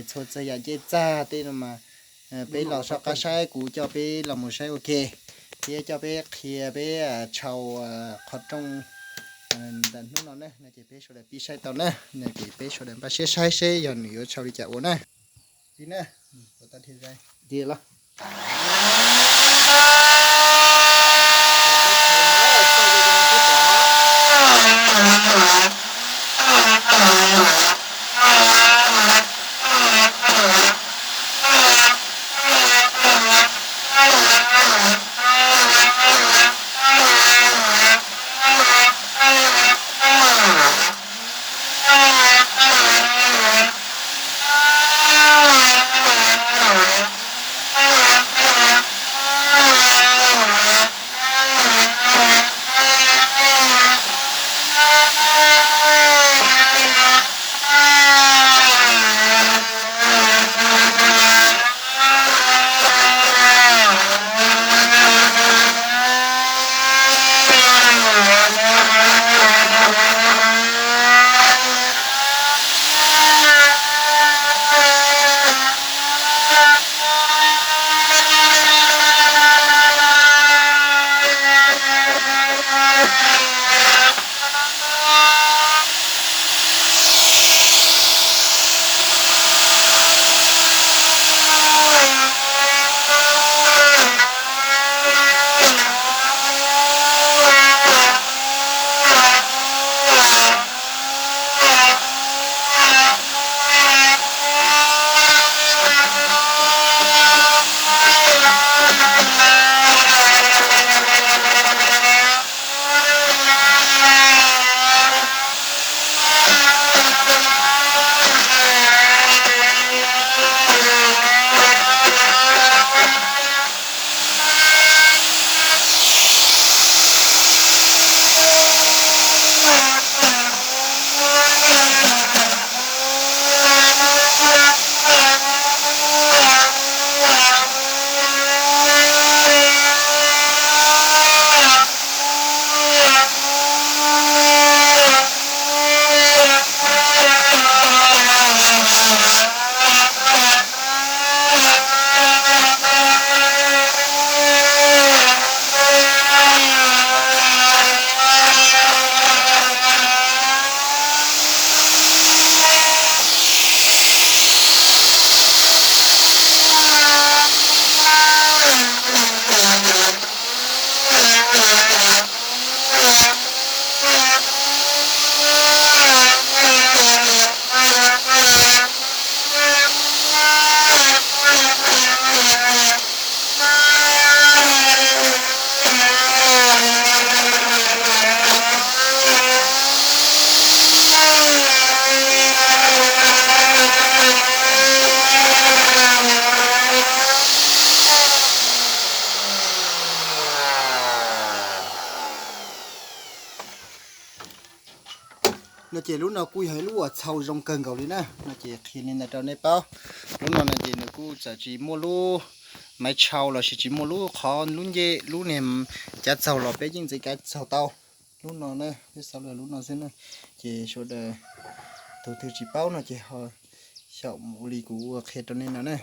Txhua txhua yam ncej txag tej no mas peb los soj qab saib, kuv coj peb los mus saib ua ke, thiab coj peb qhia peb tshau qhov rooj ntawm hnub no na. No ces peb sawv daws pib saib tau na, no ces peb sawv daws npaj siab saib seb yog nws yuav tshau li cas ua na. Pib na. No ces lub no kuj yog ib lub uas txhau zoo kawg nkaus li na. No ces qhia li ntawd rau nej paub. Lub no no ces nws kuj txawm tsis muaj lub maiv tshau lossis tsis muaj lub qhov lub ncej lub niag cav txaug los peb yeej txev cav txaug tau. Lub no na, peb xav lub no xwb na. Ces sawv daws tus twg tsis paub no ces ho xyaum ua li kuv ua qhia rau nej no na.